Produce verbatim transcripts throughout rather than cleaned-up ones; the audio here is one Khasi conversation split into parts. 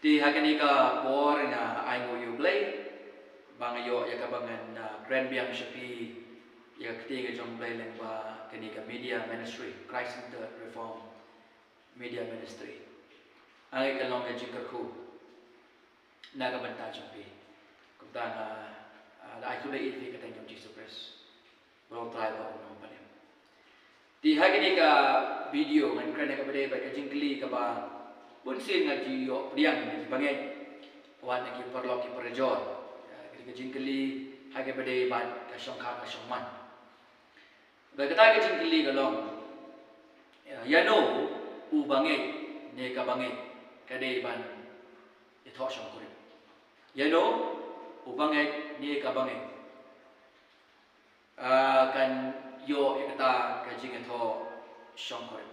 Te ha kane ka por nga ai nguh ïa U Blei ba nga ïoh ïa kaba ngan, ah, kren biang sha phi ïa ka ktien ka jong U Blei lyngba kane ka media ministry, Christ Centered Reformed Media Ministry. Nga ngeit kan long ka jingkyrkhu na ka bynta jong phi. Kumta nga, ah, ai khublei ïa phi ha ka kyrteng jong U Jisu Khrist. Ba U Trai ba un ong pat ïa. Te ha kane ka video ngan kren ïa kaba dei bad ka jingkylli kaba bun sien nga ju ïoh pdiang na ki bangeit, wat na ki paralok ki parajor. Ïa, ka dei ka jingkylli ha kaba dei bad ka shongkha ka shongman. Bad kata ka jingkylli ka long, ïa, ïano u bangeit ne ka bangeit ka dei ban ïathoh shongkurim? Ïano u bangeit ne ka bangeit ah, kan ïoh ïa kata ka jingïathoh shongkurim?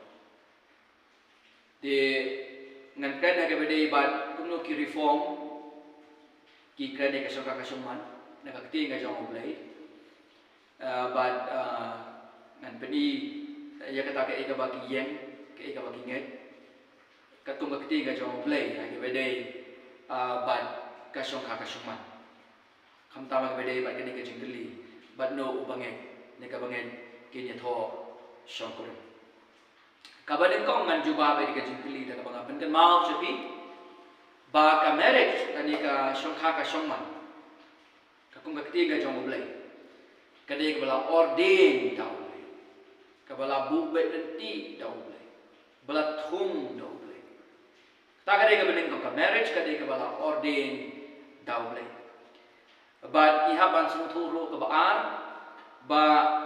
Te ngan kren ha kaba dei bad kumno ki reform ki kren ïa ka shongkha ka shongman na ka ktien ka jong U Blei. Ah, bad, ah, ngan pyni ïa kata kaei kaba ki ïeng, kaei kaba ki ngeit katkum ka ktien ka jong U Blei ha kaba dei, ah, bad ka shongkha ka shongman. Khamtam ha kaba dei bad kane ka jingkylli, bad no u bangeit ne ka bangeit kin ïathoh shongkurim? Kaba nyngkong ngan jubab ïa ka jingkylli da kaba nga pynkynmaw sha phi ba ka marriage lane ka shongkha ka shongman, katkum ka ktien ka jong U Blei, ka dei kaba la ordain da U Blei, kaba la buh beit lynti da U Blei, ba la thung da U Blei. Kata ka dei kaba nyngkong, ka marriage ka dei kaba la ordain da U Blei. Bad ngi hap ban sngewthuh ruh kaba ar ba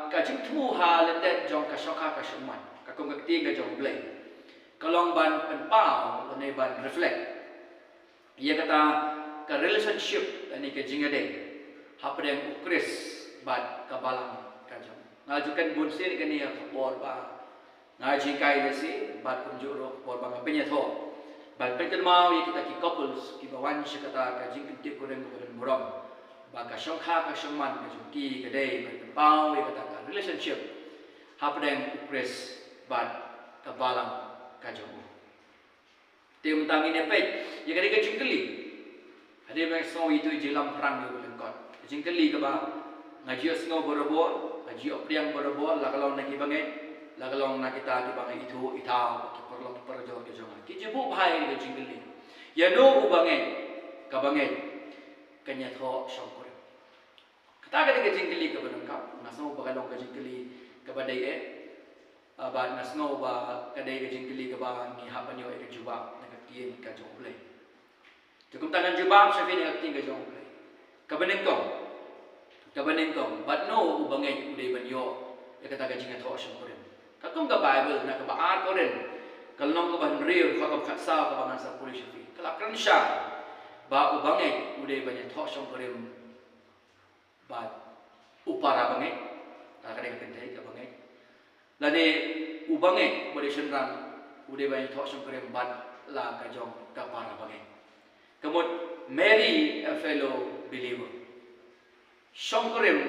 ka jingthmu ha lyndet jong ka shongkha ka shongman, katkum ka ktien ka jong U Blei, ka long ban pynpaw lane ban reflect ïa kata ka relationship lane ka jingïadei hapdeng U Khrist bad ka balang ka jong u. Nga ju kren bun sien kane ha ka por ba nga jinghikai lehse, bad kumjuh ruh ka por ba nga pynïathoh ban pynkynmaw ïa kita ki couples kiba wan sha kata ka jingkyntiew kurim kaba don burom, ba ka shongkha ka shongman ka jong ki ka dei ban pynpaw ïa kata ka relationship hapdeng U Khrist bad ka balang ka jong u. Te mynta ngin ïa peit ïa kane ka jingkylli. Hadien ba nga sngew ïa ito i jinglam phrang ïa u lyngkot, ka jingkylli kaba nga ju ïohsngew barabor, nga ju ïoh pdiang barabor, la ka long na ki bangeit, la ka long na kita kiba nga ithuh ithaw, ki paralok ki parajor ki jong nga, ki ju buh bha ïa ka jingkylli. Ïano u bangeit, ka bangeit kan ïathoh shongkurim? Kata ka dei ka jingkylli kaba nyngkong. Nga sngew ba ka long ka jingkylli kaba dei eh. Ah, bad nga sngew ba ka dei ka jingkylli kaba ngi hap ban ïoh ïa ka jubab na ka ktien ka jong U Blei. Te kumta ngan jubab sha phi na ka ktien ka jong U Blei. Kaba nyngkong, kaba nyngkong, bad no u bangeit u dei ban ïoh ïa kata ka jingïathoh shongkurim? Katkum ka Baibl na kaba ar Korinth, ka lynnong kaba hynriew, dkhot kaba khatsaw, kaba ngan sa pule sha phi, ka la kren shai ba u bangeit u dei ban ïathoh shongkurim bad u para bangeit, la ka dei ka kynthei ka bangeit, lane u bangeit uba dei shynrang u dei ban ïathoh shongkurim bad la ka jong ka para bangeit. Ka mut marry a fellow believer, shongkurim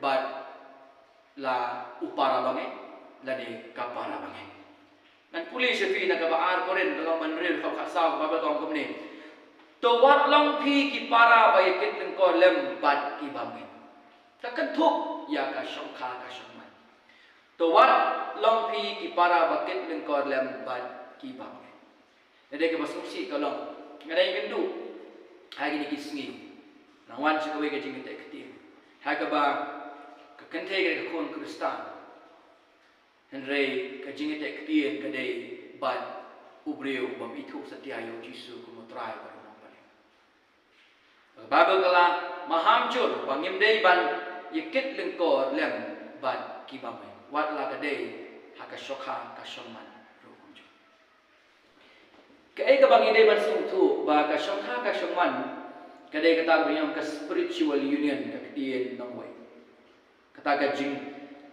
bad la u para bangeit lane ka para bangeit. Ngan pule sha phi na kaba ar Korinth, ka lynnong ba hynriew, dkhot kaba khatsaw, ka Baibl ka ong kumne: To wat long phi ki para ba ïakit lyngkor lem bad ki bymngeit. Ka kynthup ïa ka shongkha ka shongman. To wat long phi ki para ba kit lyngkor lem bad ki bymngeit. Ka dei kaba sngewsih ka long, nga dang ïakynduh ha kine ki sngi, nang wan sha kawei ka jingkynthei ktien ha kaba ka kynthei ka dei ka khun Khristan. Hynrei ka jingïateh ktien ka dei bad u briew u bym ithuh satia ïa u Jisu kum u Trai bad u Nongpynim. Ka Baibl ka la maham jur ba ngim dei ban ïakit lyngkor lem bad ki bymngeit, wat la ka dei ha ka shongkha ka shongman ruh kumjuh. Kaei kaba ngi dei ban sngewthuh ba ka shongkha ka shongman ka dei kata kaba ngi ong ka spiritual union, ka ktien nongwei. Kata ka jing,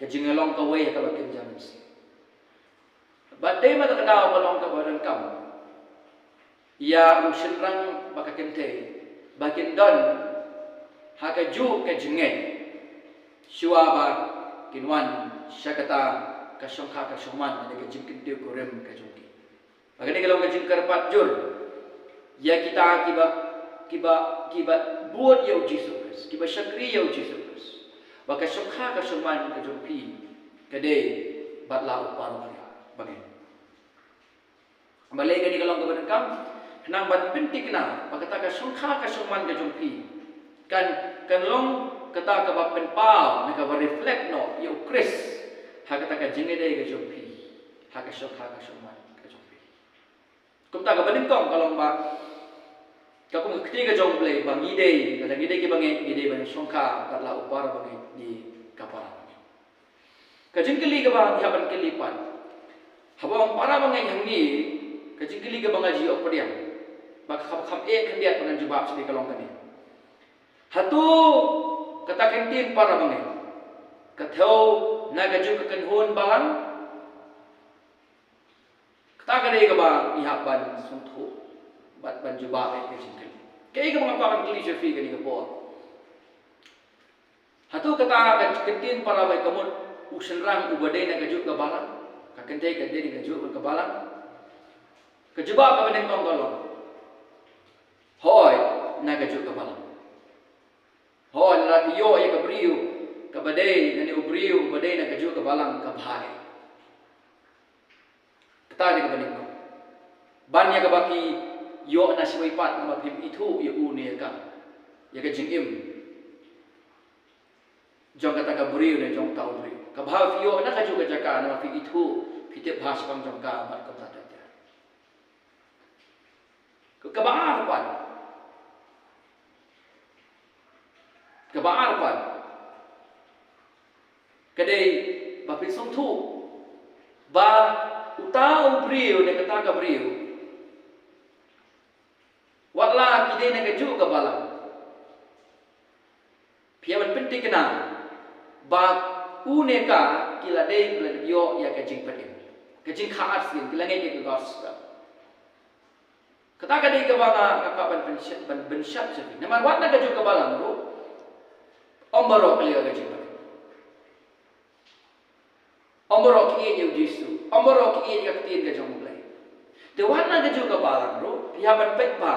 ka jinglong kawei ha kaba kynja mynsiem. Bad dei ma kata ka daw ka long kaba donkam ïa u shynrang bad ka kynthei ba kin don ha kajuh ka jingngeit shuwa ba kin wan sha kata ka shongkha ka shongman, lane ka jingkyntiew kurim ka jong ki. Ba kane ka long ka jingkyrpad jur Ïa kita kiba, kiba, kiba bud ïa u Jisu Khrist, kiba shakri ïa u Jisu Khrist, ba ka shongkha ka shongman ka jong phi ka dei bad la u para bangeit. Balei kane ka long kaba donkam? Khnang ban pynthikna ba kata ka shongkha ka shongman ka jong phi kan, kan long kata kaba pynpaw ne kaba reflect noh ïa u Khrist ha kata ka jingïadei ka jong phi, ha ka shongkha ka shongman ka jong phi. Kumta kaba nyngkong ka long ba ka kum ka kti ka jong U Blei ba ngi dei, lada ngi dei kiba ngeit, ngi dei ban shongkha bad la u para bangeit ne ka para bangeit. Ka jingkylli kaba ngi hap ban kylli pat, haba ong para bangeit hangne, ka jingkylli kaba nga ju ïoh pdiang, ba ka kham, kham eh khyndiat ba ngan jubab sha phi ka long kane. Hato kata ka ktien para bangeit ka thew na kajuh ka kynhun balang? Kata ka dei kaba ngi hap ban sngewthuh bad ban jubab ïa ka jingkylli. Kaei kaba nga kwah ban kylli sha phi kane ka por? Hato kata ka ktien para bangeit ka mut u shynrang uba dei na kajuh ka balang? Ka kynthei ka dei na kajuh ka balang? Ka jubab kaba nyngkong ka long, hooid, na kajuh ka balang. Hooid, lada phi ïoh ïa ka briew kaba dei, lane u briew uba dei na kajuh ka balang, ka bha. Kata dei kaba nyngkong. Ban ïa kaba phi ïoh na shawei pat, namar phim ithuh ïa u ne ïa ka, ïa ka jingim jong kata ka briew ne jong uta u briew. Ka bha phi ïoh na kajuh ka jaka namar phi ithuh, phi tip bha shaphang jong ka bad kumta ter ter. Kaba ar pat, kaba ar pat ka dei ba phin sngewthuh ba uta u briew ne kata ka briew, wat la ki dei na kajuh ka balang, phi hap ban pynthikna ba u ne ka ki la dei, ki la dep ïoh ïa ka jingpynim, ka jingkha arsien, ki la ngeit ïa ka gospel. Kata ka dei kaba nga, nga kwah ban pynshai, ban pynshai sha phi. Namar wat na kajuh ka balang ruh, ym baroh ki la ïoh ïa ka jingpynim. Ym baroh ki ïeit ïa u Jisu, ym baroh ki ïeit ïa ka ktien ka jong U Blei. Te wat na kajuh ka balang ruh, phi hap ban peit bha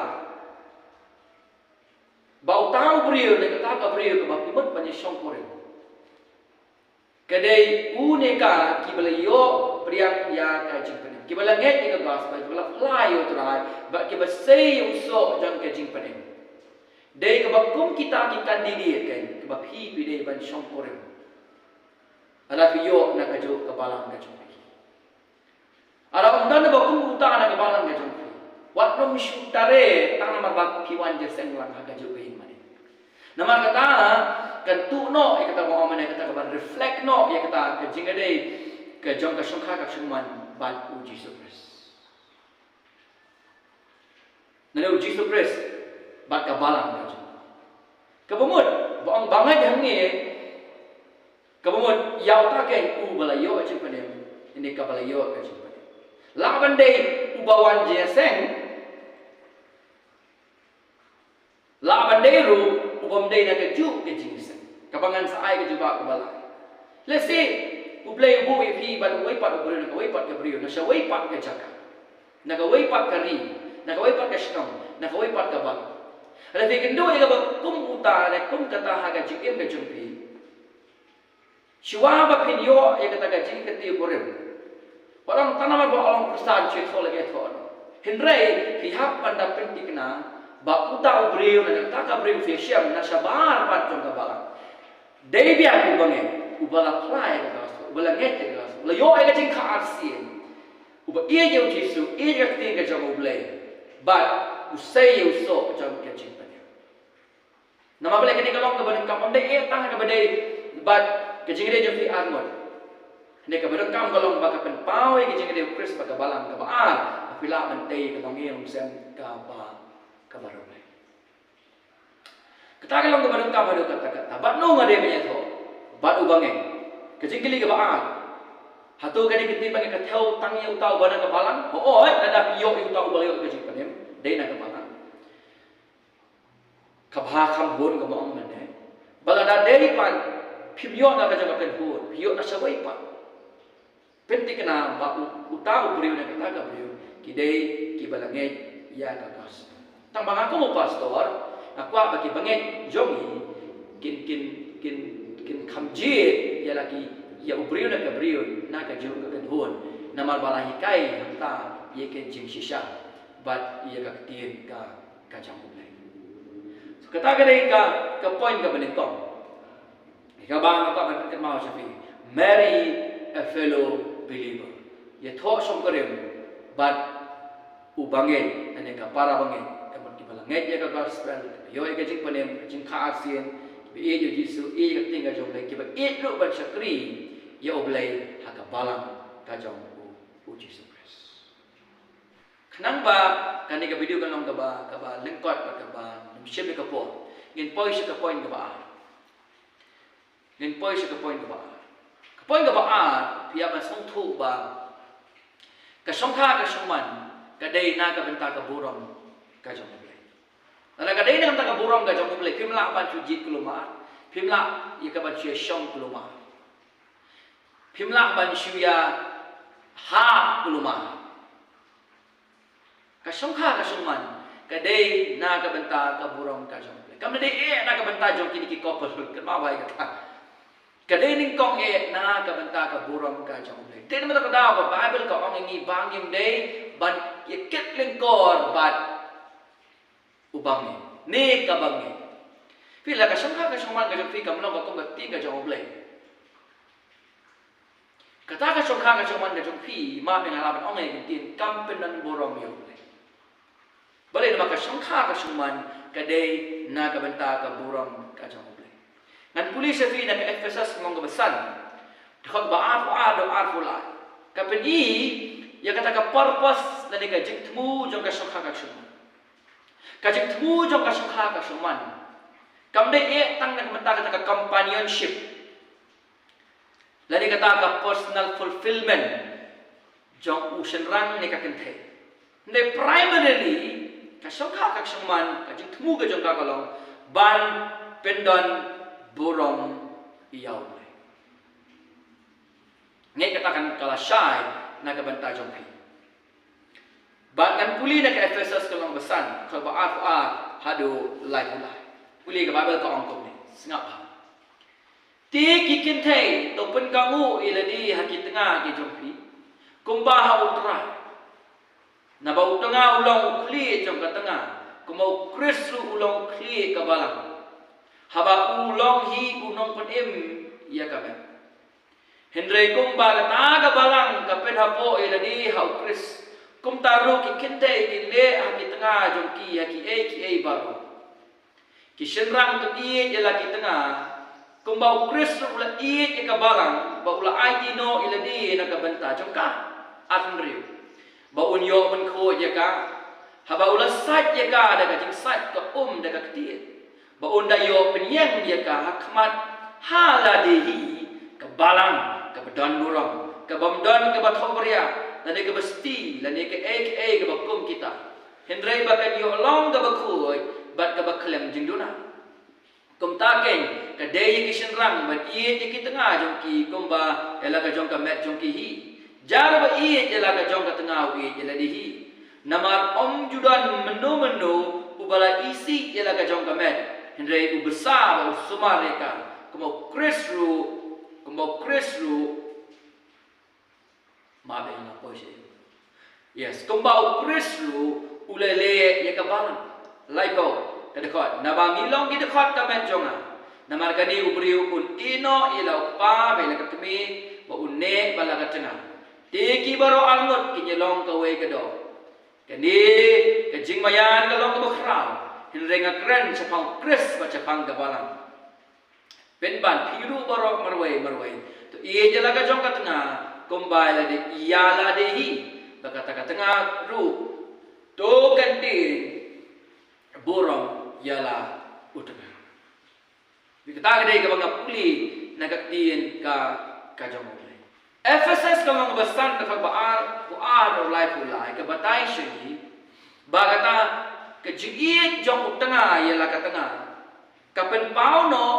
ba uta u briew ne kata ka briew kaba phi mut ban ïa shongkurim, ka dei u ne ka kiba la ïoh pdiang ïa ka jingpynim, kiba la ngeit ïa ka gospel, kiba la phla ïa U Trai, bad kiba sei ïa u soh jong ka jingpynim. Dei kaba kum kita ki candidate, kan, kaba phi, phi dei ban shongkurim. Lada phi ïoh na kajuh ka balang ka jong phi. Lada ym don ba kum uta na ka balang ka jong phi, wat nym shu tare tang namar ba phi wan jingïaseng lang ha kajuh ka ïing mane. Namar kata kan tuh noh ïa kata ba ong mane, kata ka ban reflect noh ïa kata ka jingïadei ka jong ka shongkha ka shongman bad U Jisu Khrist. Nane U Jisu Khrist bad ka balang ka jong u. Kaba mut ba ong ba ngeit hangne, kaba mut ïa uta keiñ uba la ïoh ka jingpynim, ine kaba la ïoh ka jingpynim. Lah ban dei uba wan jingïaseng, lah ban dei ruh u bym dei na kajuh ka jingïaseng. Kaba ngan sa ai ka jubab kaba lai. Lehse U Blei u buh ïa phi bad uwei pat u briew na kawei pat ka briew, na shawei pat ka jaka, na kawei pat ka ri, na kawei pat ka shnong, na kawei pat ka balang. Lada phi kynduh ïa kaba kum uta ne kum kata ha ka jingim ka jong phi, shuwa ba phin ïoh ïa kata ka jingkynthei kurim, wat ong tang namar ba ong Khristan shu thoh leh thoh noh. Hynrei phi hap ban da pynthikna ba uta u briew ne kata ka briew phi shem na shabar pat jong ka balang, dei biang uba ngeit, uba la phla ïa ka gospel, uba la ngeit ïa ka gospel, la ïoh ïa ka jingkha arsien, uba ïeit ïa U Jisu, ïeit ïa ka ktien ka jong U Blei, bad u sei ïa u soh jong ka jingpynim. Namar balei kane ka long kaba donkam, ym dei eh tang kaba dei bad ka jingïadei jong phi arngut. Kane kaba donkam ka long ba ka pynpaw ïa ka jingïadei U Khrist bad ka balang. Kaba ar, ba phi lah ban tei ka longïing longsem kaba, kaba riewblei. Kata ka long kaba donkam haduh katta katta. Bad no nga dei ban ïathoh? Bad uba ngeit. Ka jingkylli kaba ar, hato kane ka ktien ba ngeit ka thew tang ïa uta uba na ka balang? Hooid, lada phi ïoh ïa uta uba la ïoh ïa ka jingpynim, dei na ka balang. Kaba kham bun kaba ong mynne, ba lada dei pat phim ïoh na ka jong ka kynhun, phi ïoh na shawei pat, pynthikna ba u, uta u briew ne kata ka briew ki dei kiba la ngeit ïa ka gospel. Tang ba nga kum u pastor, nga kwah ba ki bangeit jong ngi kin, kin, kin, kin kham jied ïa la ki, ïa u briew na ka briew, na ka jong ka kynhun, namar ba la hikai hangta ïa ka jingshisha bad ïa ka ktien ka, ka jong U Blei. So kata ka dei ka, ka point kaba nyngkong. Kaba nga kwah ban pynkynmaw sha phi, marry a fellow believer. Ïathoh shongkurim bad u bangeit, lane ka para bangeit, ka mut kiba la ngeit ïa ka gospel, kiba ïoh ïa ka jingpynim, ka jingkha arsien, kiba ïeit ïa U Jisu, ïeit ïa ka ktien ka jong U Blei, kiba ïeit ruh ban shakri ïa U Blei ha ka balang ka jong U, U Jisu Khrist. Khnang ba kane ka video kan long kaba, kaba lyngkot bad kaba nym shim ïa ka por, ngin poi sha ka point kaba ar. Ngin poi sha ka point kaba ar. Ka point kaba ar, phi hap ban sngewthuh ba ka shongkha ka shongman ka dei na ka bynta ka burom ka jong U Blei. Lada ka dei na ka bynta ka burom ka jong U Blei, phim lah ban shu jied kulmar, phim lah ïa ka ban shu ïashong kulmar, phim lah ban shu ïahap kulmar. Ka shongkha ka shongman ka dei na ka bynta ka burom ka jong U Blei. Kam dei eh na ka bynta jong kine ki couple, kynmaw ba ïa kata. Ka dei nyngkong eh na ka bynta ka burom ka jong U Blei. Te namar kata ka daw ka Baibl ka ong ïa ngi ba ngim dei ban ïa kit lyngkor bad u bangeit, ne ka bangeit. Phi, la ka shongkha ka shongman ka jong phi kam long ka kum ka ktien ka jong U Blei, kata ka shongkha ka shongman ka jong phi, ma phi, nga lah ban ong ïa ka ktien, kam pyndon burom ïa U Blei. Balei? Namar ka shongkha ka shongman ka dei na ka bynta ka burom ka jong U Blei. Ngan pule sha phi na ka Ephesus lynnong kaba san, dkhot ba arphew ar haduh arphew lai. Ka pyni ïa kata ka purpose lane ka jingthmu jong ka shongkha ka shongman. Ka jingthmu jong ka shongkha ka shongman kam dei eh tang na ka bynta kata ka companionship lane kata ka personal fulfillment jong u shynrang ne ka kynthei. Hynrei primarily ka shongkha ka shongman, ka jingthmu ka jong ka ka long ban pyndon burom ïa U Blei. Ngeit kata kan ka la shai na ka bynta jong phi. Bad ngan pule na ka Ephesus ka lynnong ba san, dkhot ba arphew ar haduh laiphew lai. Pule, ka Baibl ka ong kumne, sngap bha. Te ki kynthei, to pynkohnguh ïa lade ha ki tnga ki jong phi, kumba ha U Trai. Naba u tnga u long u khlieh jong ka tnga, kumba U Khrist ruh u long u khlieh ka balang, haba u long hi u nongpynim ïa ka met. Hynrei kumba kata ka balang ka pynhapoh ïa lade ha U Khrist, kumta ruh ki kynthei kin leh ha ki tnga jong ki ha kiei kiei baroh. Ki shynrang, to ïeit ïa la ki tnga, kumba U Khrist ruh u la ïeit ïa ka balang, bad u la aiti noh ïa lade na ka bynta jong ka. Arphew hynriew. Ba un ïoh pynkhuid ïa ka, haba u la sait ïa ka da ka jingsait ka um da ka ktien, ba un da ïoh pynïeng ïa ka ha khmat ha lade hi, ka balang kaba don burom, ka bym don kaba thohbria, lane kaba sti, lane kaei kaei kaba kum kita. Hynrei ba kan ïoh long kaba khuid bad kaba khlem jingduna. Kumta keiñ, ka dei ïa ki shynrang ban ïeit ïa ki tnga jong ki kumba ïa la ka jong ka met jong ki hi. Jar ba ïeit ïa la ka jong ka tnga u ïeit ïa lade hi. Namar ym ju don mynno mynno uba la isih ïa la ka jong ka met, hynrei u bsa bad u sumar ïa ka, kumba U Khrist ruh, kumba U Khrist ruh. Ma bad nga poi sha. Yes, kumba U Khrist ruh u la leh ïa ka balang. Laiphew, ka dkhot, naba ngi long ki dkhot ka met jong nga. Namar kane u briew un ïehnoh ïa la u kpa bad ïa la ka kmie, bad un neh bad la ka tnga. Te ki baroh arngut kin ïalong kawei ka doh. Kane ka jingmaïan ka long kaba khraw, hynrei nga kren shaphang U Khrist bad shaphang ka balang. Pynban phi ruh baroh marwei marwei, to ïeit ïa la ka jong ka tnga kumba ïa lade, ïa lade hi, bad kata ka tnga ruh to kan tieng burom ïa la u tnga. Bad kata ka dei kaba nga pule na ka ktien ka, ka jong U Blei. Ephesus ka lynnong ba san, dkhot ba arphew ar haduh laiphew lai, ka batai sha ngi ba kata ka jingïeit jong u tnga ïa la ka tnga ka pynpaw noh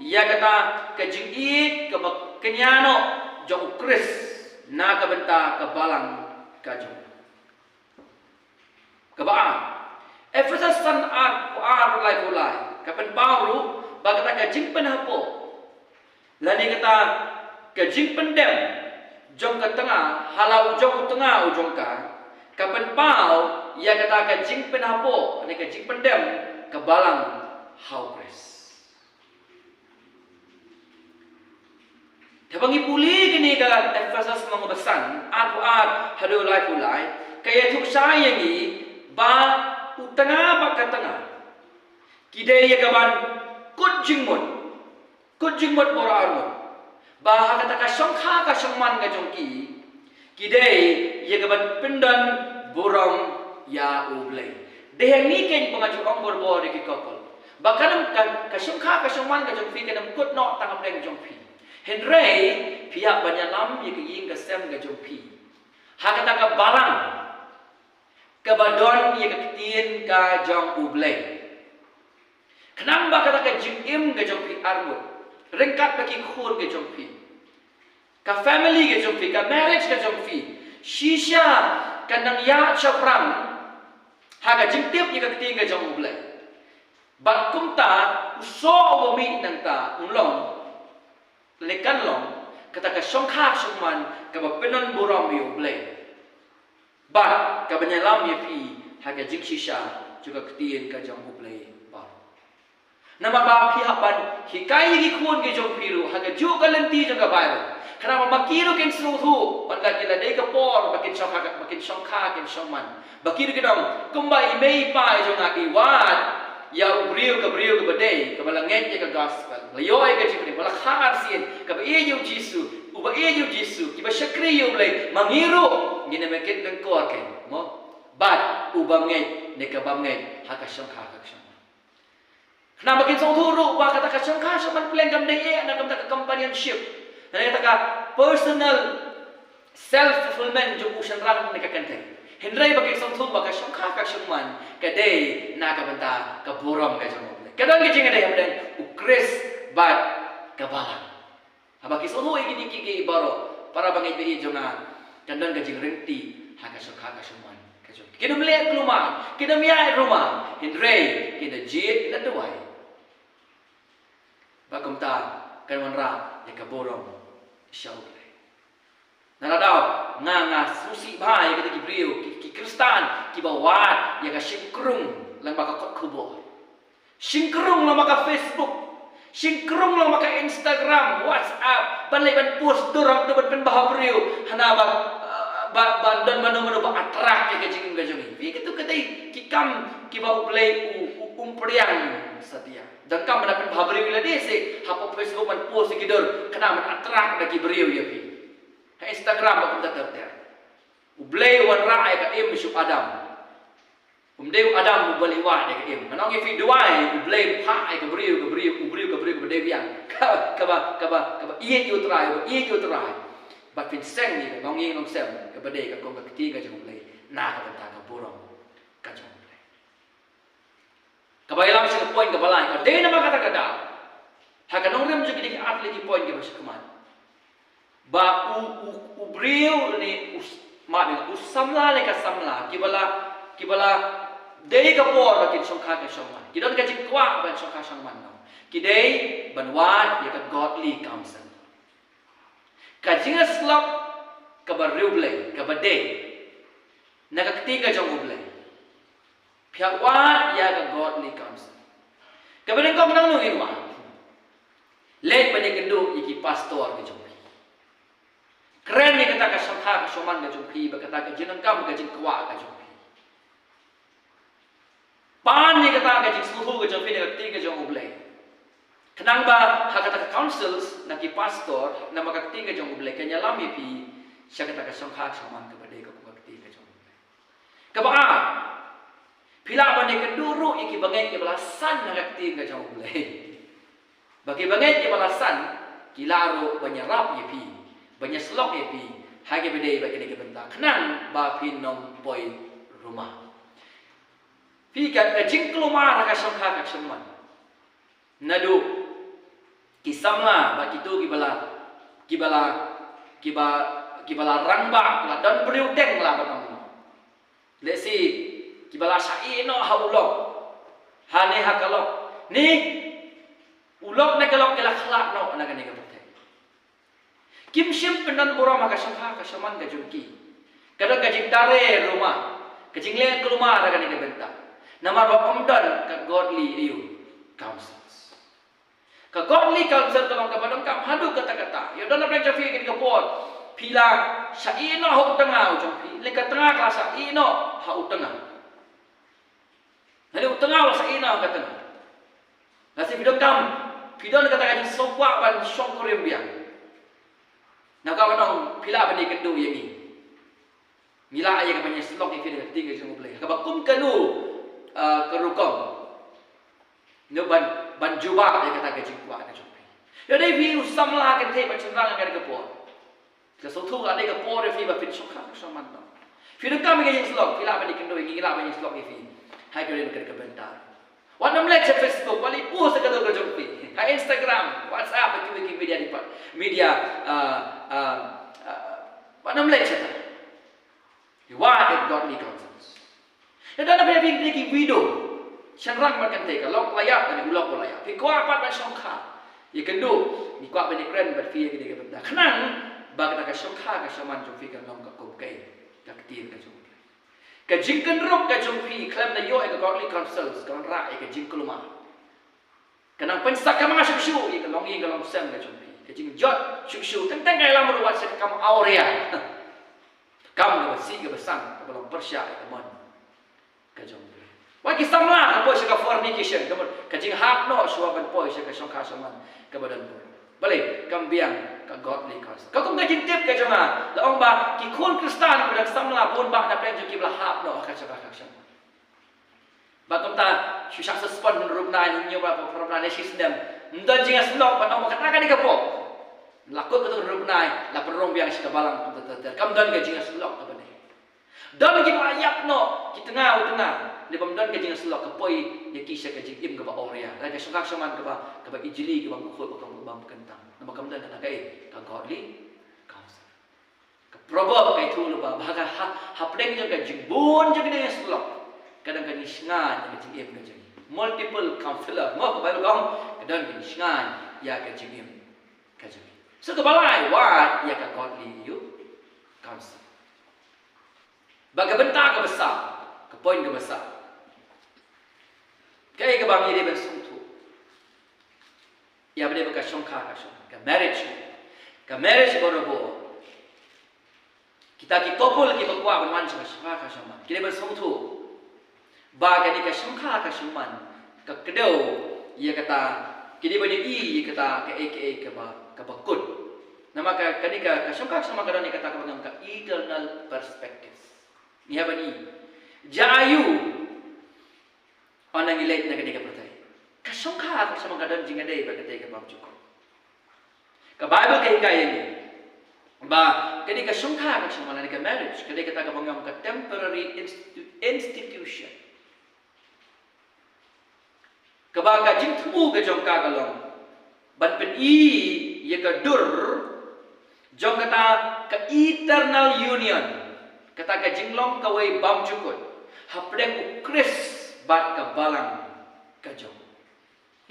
ïa kata ka jingïeit kaba kñia noh jong U Khrist na ka bynta ka balang ka jong u. Kaba ar, Ephesus San ar, ar lai phew lai. Ka pynpaw ruh ba kata ka jingpynhapoh lane kata ka jingpyndem jong ka tnga ha la u jong u tnga u jong ka, ka pynpaw ïa kata ka jingpynhapoh ne ka jingpyndem ka balang ha u Khrist. Te ba ngi pule kane ka Ephesus lynnong ba san, ar phew ar haduh lai phew lai, ka ïathuh shai ïa ngi ba u tnga bad ka tnga ki dei ïa kaban kut jingmut, kut jingmut bor ar mut, ba ha kata ka shongkha ka shongman ka jong ki, ki dei ïa kaban pyndon burom ïa U Blei. Dei hangne keiñ ba nga ju ong bor bor ïa ki couple ba kan ym, ka, ka shongkha ka shongman ka jong phi kan ym kut noh tang hapdeng jong phi. Hynrei phi hap ban ïalam ïa ka ïing ka sem ka jong phi ha kata ka balang kaba don ïa ka ktien ka jong U Blei. Khnang ba kata ka jingim ka jong phi ar mut, ryngkat bad ki khun ka jong phi, ka family ka jong phi, ka marriage ka jong phi, shisha kan nang ïaid shaphrang ha ka jingtip ïa ka ktien ka jong U Blei. Bad kumta u soh uba mih nangta un long, lane kan long, kata ka shongkha shongman kaba pynbun burom ïa U Blei. Bad kaban ïalam ïa phi ha ka jingshisha jong ka ktien ka jong U Blei baroh. Namar ba phi hap ban hikai ïa ki khun ki jong phi ruh ha kajuh ka lynti jong ka Baibl. Khnang ba ma ki ruh kin sngewthuh, ban da ki la dei ka por ba kin shongkha, ba kin shongkha, kin shongman. Ba ki ruh kin ong, kumba i mei i pa i jong nga i wad ïa u briew, ka briew kaba dei, kaba la ngeit ïa ka gospel, ba la ïoh ïa ka jingpynim, ba la kha arsien, kaba ïeit ïa u Jisu, uba ïeit ïa u Jisu, kiba shakri ïa U Blei, ma ngi ruh ngin ym ïa kit lyngkor keiñ, mo? Bad uba ngeit ne kaba ngeit ha ka shongkha ka shongman. Khnang ba kin sngewthuh ruh ba kata ka shongkha shongman pleng kam dei eh na ka bynta ka companionship, na kata ka personal self fulfillment jong u shynrang ne ka kynthei. Hynrei ba kin sngewthuh ba ka shongkha ka shongman ka dei na ka bynta ka burom ka jong U Blei. Ka don ka jingïadei hapdeng U Khrist bad ka balang. Haba ki sngewthuh ïa kine kiei kiei baroh, para bangeit ba ïeit jong nga, kan don ka jingryntih ha ka shongkha ka shongman ka jong ki. Kin ym leh kulmar, kin ym ïaid rumar, hynrei kin da jied, kin da duwai. Ba kumta kan wanrah ïa ka burom sha U Blei. Na la daw nga, nga sngewsih bha ïa kita ki briew, ki, ki Khristan kiba wad ïa ka shynkrung lyngba ka kot khubor. Shynkrung lyngba ka Facebook, shynkrung lyngba ka Instagram, WhatsApp, ban leit ban post dur, ban pynbha briew, hana ba, ba, ban don mano mano ba attract ïa ka jingim ka jong ngi. Phi, kito ka dei ki kam kiba U Blei u, u, um pdiang satia. Donkam ban pynbha briew ïa lade, shu hapoh Facebook ban post ïa ki dur, khnang ban attract da ki briew ïa phi. Ha Instagram ba kumta ter ter. U Blei u wanrah ïa ka im sha u Adam. Um dei u Adam uba leh wad ïa ka im. Ngan ong ïa phi, duwai U Blei phah ïa ka briew, ka briew, u briew, ka briew kaba dei biang, ka, kaba, kaba, kaba ïeit ïa U Trai, kaba ïeit ïa U Trai. Bad phin seng ïa ka longïing longsem kaba dei ka kum ka ktien ka jong U Blei na ka bynta ka burom ka jong U Blei. Kaba ïalam sha ka point kaba lai, ka dei namar kata ka daw, ha ka nongrim jong kine ki artylli ki point kiba sha khmat, ba u, u, u briew ne u s-, ma dei u samla ne ka samla, kiba la, kiba la dei ka por ba kin shongkha ka shongman, ki don ka jingkwah ban shongkha shongman noh, ki dei ban wad ïa ka godly counsel. Ka jingïasyllok kaba riewblei, kaba dei na ka ktien ka jong U Blei. Phi hap wad ïa ka godly counsel. Kaba nyngkong, nangno ngin wad? Leit ban ïakynduh ïa ki pastor ka jong phi. Kren ïa kata ka shongkha ka shongman ka jong phi, bad kata ka jingdonkam, ka jingkwah ka jong phi. Pan ïa kata ka jingsngewthuh ka jong phi na ka ktien ka jong U Blei. Khnang ba ha kata ka counsels na ki pastor, namar ka ktien ka jong U Blei kan ïalam ïa phi sha kata ka shongkha shongman kaba dei ka kum ka ktien ka jong U Blei. Kaba ar, phi lah ban ïakynduh ruh ïa ki bangeit kiba la san na ka ktien ka jong U Blei. Ba ki bangeit kiba la san ki lah ruh ban ïarap ïa phi, ban ïasyllok ïa phi ha kiba dei bad kine ki bynta, khnang ba phin ym poi rumah. Phi, ka, ka jingkulmar ha ka shongkha ka shongman, naduh ki samla bad kito kiba la, kiba la, kiba, kiba la rangbah, la don briew deng la ban ong. Lehse kiba la shah ïeh noh ha u lok, Ha ne ha ka lok. Ni u lok ne ka lok ki la khlad noh na kane ka pyrthei. Kim shym pyndon burom ha ka shongkha ka shongman ka jong ki. Ka don ka jingtare ruma, ka jingleh kulmar ha kane ka bynta. Namar ba ym don ka godly aïu, counsels. Ka godly counsel ka long kaba donkam haduh katta katta. Ïoh don na pdeng jong phi kane ka por, phi la shah ïehnoh ha u tnga u jong phi, lane ka tnga ka la shah ïehnoh ha u tnga. Lane u tnga u la shah ïehnoh ha ka tnga. Lashai phi donkam, phi don kata ka jingsngewkwah ban shongkurim biang. Namar ka ban ong phi lah ban ïakynduh ïa ngi. Ngi lah ïa ka ban ïasyllok ïa phi da ka ktien ka jong U Blei. Kaba kum kano, ah, ka rukom. Ngi ban, ban jubab ïa kata ka jingkwah ka jong phi. Ïa dei phi u samla kynthei ba shynrang ha kane ka por. Ka sngewthuh ka dei ka por ïa phi ba phin shongkha shongman noh. Phi donkam ïa ka jingsyllok, phi lah ban ïakynduh ïa ngi, ngi lah ban ïasyllok ïa phi. Ha kane ka bynta. Wat nym leit sha Facebook, wat leit post ha ka dur ka jong phi. Ha Instagram, WhatsApp, ha kiwei ki media, media, ah, ah, ah, wat nym leit shata. Phi wad ïa ka godly counsels. Ïa don na pdeng jong phi ki widow, shynrang bad kynthei, ka lok la ïap bad u lok la ïap. Phi kwah pat ban shongkha. Ïakynduh, ngi kwah ban ïakren bad phi ïa kane ka bynta. Khnang ba kata ka shongkha ka shongman jong phi kan long ka kum kaei, ka ktien ka jong phi. Ka jingkynrup ka jong phi khlem da ïoh ïa ka godly counsels ka wanrah ïa ka jingkulmar. Ka nang pynsak ka manga shuh shuh ïa ka longïing ka longsem ka jong phi. Ka jingjot shuh shuh teng teng ka ïalam ruh wat sha ka kam awria. Kam kaba sih kaba san kaba long pyrshah ïa ka mon ka jong phi. Wat ki samla ka poi sha ka fornication, ka mon, ka jinghap noh shuwa ban poi sha ka shongkha shongman kaba don burom. Balei kam biang ka godly counsel. Ka kum ka jingtip ka jong nga la ong ba ki khun Khristan kiba dang samla bun bah na pdeng jong ki ba la hap noh ha ka shongkha ka shongman. Ba kumta shu shah suspend hynriewphew bnai, hynñiewphew bnai, hynñiewphew bnai, shi snem. Ym don jingïasyllok ban ong ba kata ka dei ka pop. La kut katto hynriewphew bnai, la pynrung biang sha ka balang kumta ter ter. Kam don ka jingïasyllok kaba dei. Don kiba ïap noh, ki tnga u tnga. Lane bym don ka jingïasyllok ka poi ïa ki sha ka jingim kaba awria. Lane ka shongkha shongman kaba, kaba ijli kaba khuid ba kaba, kaba kyntang. Namar kam don kata kaei, ka godly counsel. Ka proverb ka ïathuh lypa ba ha ka ha, hapdeng jong ka jingbun jong ka jingïasyllok ka don ka jingshngaiñ ïa ka jingim ka jong ngi. Multiple counselor. Mo ka Bible ka ong ka don ka jingshngaiñ ïa ka jingim ka jong ngi. So kaba lai, wad ïa ka godly aïu, counsel. Bad ka bynta kaba saw, ka point kaba saw, kaei kaba ngi dei ban sngewthuh ïa ba dei ba ka shongkha ka shongman, ka marriage, ka marriage barabor. Kita ki couple kiba kwah ban wan sha ka shongkha ka shongman ki dei ban sngewthuh ba kane ka shongkha ka shongman ka kdew ïa kata, ki dei ban ïohi ïa kata kaei kaei kaba, kaba kut. Namar ka, kane ka, ka shongkha ka shongman ka don ïa kata kaba ngi ong ka eternal perspective. Ngi hap ban i, ja aïu, ynda ngi leit na kane ka pyrthei. Ka shongkha ka shongman ka don jingïadei bad katei ka bymjukut. Ka Bible ka hikai ïa ngi ba kane ka shongkha ka shongman lane ka marriage ka dei kata kaba ngi ong ka temporary institu-, institution. Kaba ka jingthmu ka jong ka ka long ban pyni ïa ka dur jong kata ka eternal union, kata ka jinglong kawei bymjukut hapdeng U Khrist bad ka balang ka jong u.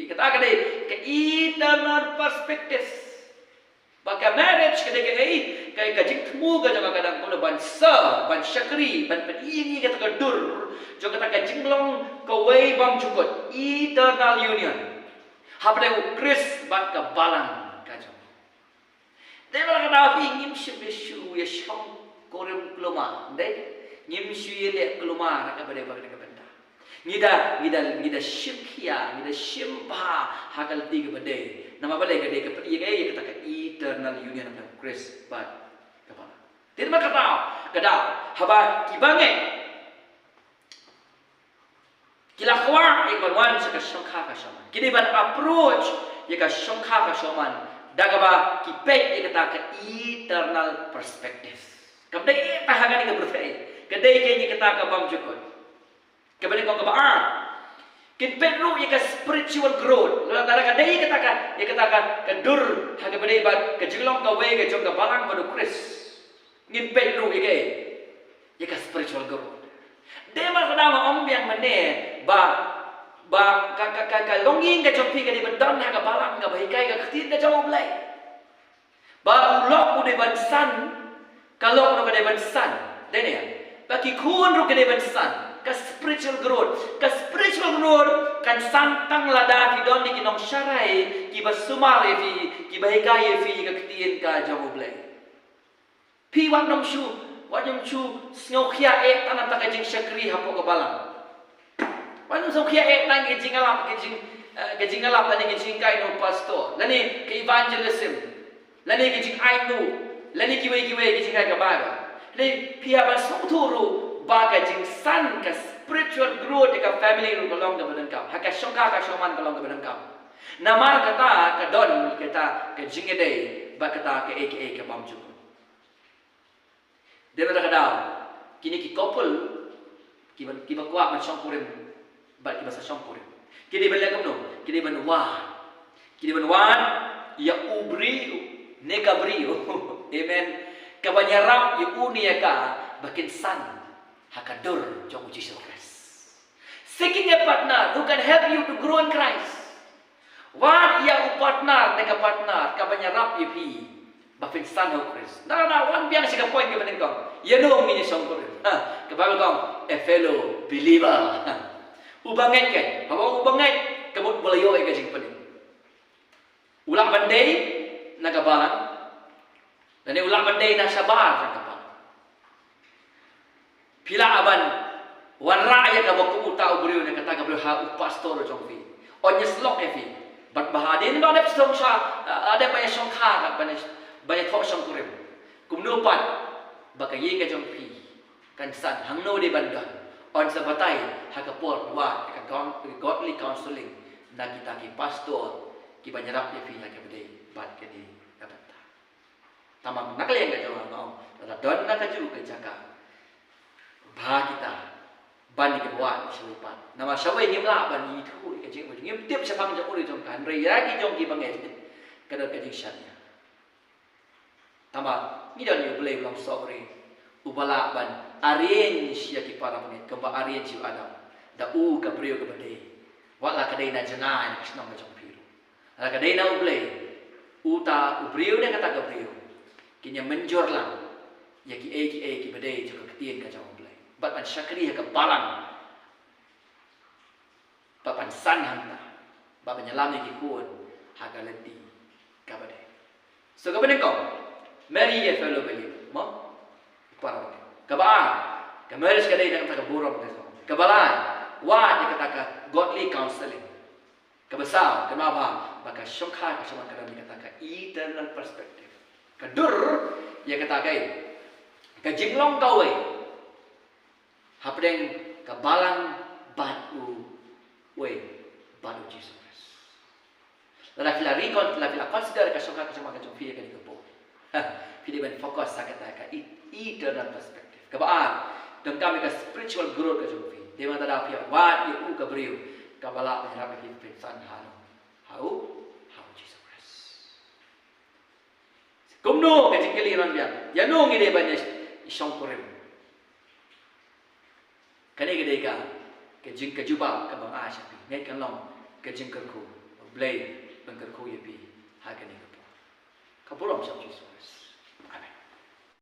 Kata ka dei ka eternal perspective. Ba ka marriage ka dei kaei, ka, ka jingthmu ka jong ka ka dang kumno ban serve, ban shakri, ban pyni ïa ngi kata ka dur jong kata ka jinglong kawei bymjukut, eternal union, hapdeng U Khrist bad ka balang ka jong u. Te ba la ka daw phi ngim shym ïa shu ïa shongkurim kulmar, dei? Ngim shu ïa leh kulmar ha kaba dei ba ka dei ka bynta. Ngi da, ngi da, ngi da shim khia, ngi da shim bha ha ka lynti kaba dei. Namar balei? Ka dei ka pyni ïa ka, ïa kata ka eternal union of Christ bad ka balang. Te namar kata ka daw, haba ki bangeit ki la kwah ïa ka ban wan sha ka shongkha ka shongman, ki dei ban approach ïa ka shongkha ka shongman da kaba ki peit ïa kata ka eternal perspective. Kam dei ïa ta ha kane ka pyrthei, ka dei ka ïa kata ka bymjukut. Kaba dei kong kaba ar, kin peit ruh ïa ka spiritual growth. Lada ka dei kata ka, ïa kata ka, ka dur ha kaba dei bad ka jinglong kawei ka jong ka balang bad U Khrist, ngin peit ruh ïa ka, ïa ka spiritual growth. Dei ma ka dang ong biang mynne ba, Ba ka, ka, ka, ka longing ka jong phi ka dei ban don ha ka balang kaba hikai ka ktien ka jong U Blei. Ba u lok u dei ban san, ka lok ruh ka dei ban san. Dei ne? Ba ki khun ruh ki dei ban san. Ka spiritual growth, ka spiritual growth kan san tang lada phi don ïa ki nongsharai kiba sumar ïa phi, kiba hikai ïa phi ka ktien ka jong U Blei. Phi wat nym shu, wat nym shu sngewkhia eh tang na ka jingshakri hapoh ka balang. Wat nym sngewkhia eh tang ka jingïalap, ka jing, eh, ka jingïalap lane ka jinghikai na u pastor, lane ka evangelism, lane ka jingainguh, lane kiwei kiwei ka jinghikai ka Baibl. Lane phi hap ban sngewthuh ruh ba ka jingsan, ka spiritual growth ïa ka family ruh ka long kaba donkam. Ha ka shongkha ka shongman ka long kaba donkam. Namar kata ka don kata ka jingïadei bad kata kaei kaei ka bym jukut. Dei na kata ka daw, kine ki couple kiba, kiba kwah ban shongkurim bad kiba sa shongkurim, ki dei ban leh kumno? Ki dei ban wad. Ki dei ban wad ïa u briew ne ka briew, amen, kaban ïarap ïa u ne ïa ka ba kin san ha ka dur jong U Jisu Khrist. Seeking a partner who can help you to grow in Christ. Wad ïa u partner ne ka partner kaban ïarap ïa phi ba phin san ha U Khrist. Na, na, wan biang sha ka point kaba nyngkong. Ïano ngin ïa shongkurim? Ha, ka Baibl ka ong, a fellow believer. Ha. U bangeit kan. Haba u bangeit, ka mut ba la ïoh ïa ka jingpynim. U lah ban dei na ka balang, lane u lah ban dei na shabar jong ka balang. Phi lah ban wanrah ïa kaba kum uta u briew ne kata ka briew ha u pastor jong phi. Un ïasyllok ïa phi. Bad ba hadien ba dep shong sha, ah, dep ban ïashongkha, ban ïa, ban ïathoh shongkurim. Kumno pat ba ka ïing ka jong phi kan san, hangno dei ban don? Un sa batai ha ka por wad ïa ka gon-, godly counseling na kita ki pastor kiban ïarap ïa phi ha kaba dei bad kane ka bynta. Tangba na ka liang ka jong nga nga ong, lada don na kajuh ka jaka ba kita ban ïa kiba wad shawei pat. Namar shawei ngim lah ban ïathuh ïa ka jingmut, ngim tip shaphang jong u ne jong ka, hynrei ïa ki jong ki bangeit ka don ka jingshaniah. Tangba ngi don ïa U Blei u long sovereign, uba lah ban arrange ïa ki para bangeit kumba arrange ïa u Adam da u ka briew kaba dei. Wat la ka dei na jngai na ka shnong ka jong phi ruh, la ka dei na U Blei, uta u briew ne kata ka briew kin ïa mynjur lang ïa kiei kiei kiba dei jong ka ktien ka jong U Blei bad ban shakri ha ka balang. Bad ban san hangta, bad ban ïalam ïa ki khun ha ka lynti kaba dei. So kaba nyngkong, marry a fellow believer, mo? Para bangeit. Kaba ar, ka marriage ka dei na kata ka burom ka jong. Kaba lai, wad ïa kata ka godly counseling. Kaba saw, kynmaw ba ka shongkha ka shongman ka don ïa kata ka eternal perspective. Ka dur ïa kata ka, ka jinglong kawei hapdeng ka balang bad uwei, bad U Jisu Khrist. Lada phi la recon-, lada phi la consider ka shongkha ka shongman ka jong phi ïa kane ka por, phi dei ban focus ha kata ka e-, eternal perspective. Kaba ar, donkam ïa ka spiritual growth ka jong phi. Dei ban da phi wad ïa u ka briew kaba lah ban ïarap ïa phi phin san ha u, ha u, ha U Jisu Khrist. Kumno, ka jingkylli ban biang, ïano ngi dei ban ïa shongkurim? Kane ka dei ka, ka jing, ka jubab kaba nga ai sha phi. Ngeit kan long ka jingkyrkhu U Blei ban kyrkhu ïa phi ha kane ka por. Ka burom sha U Jisu Khrist.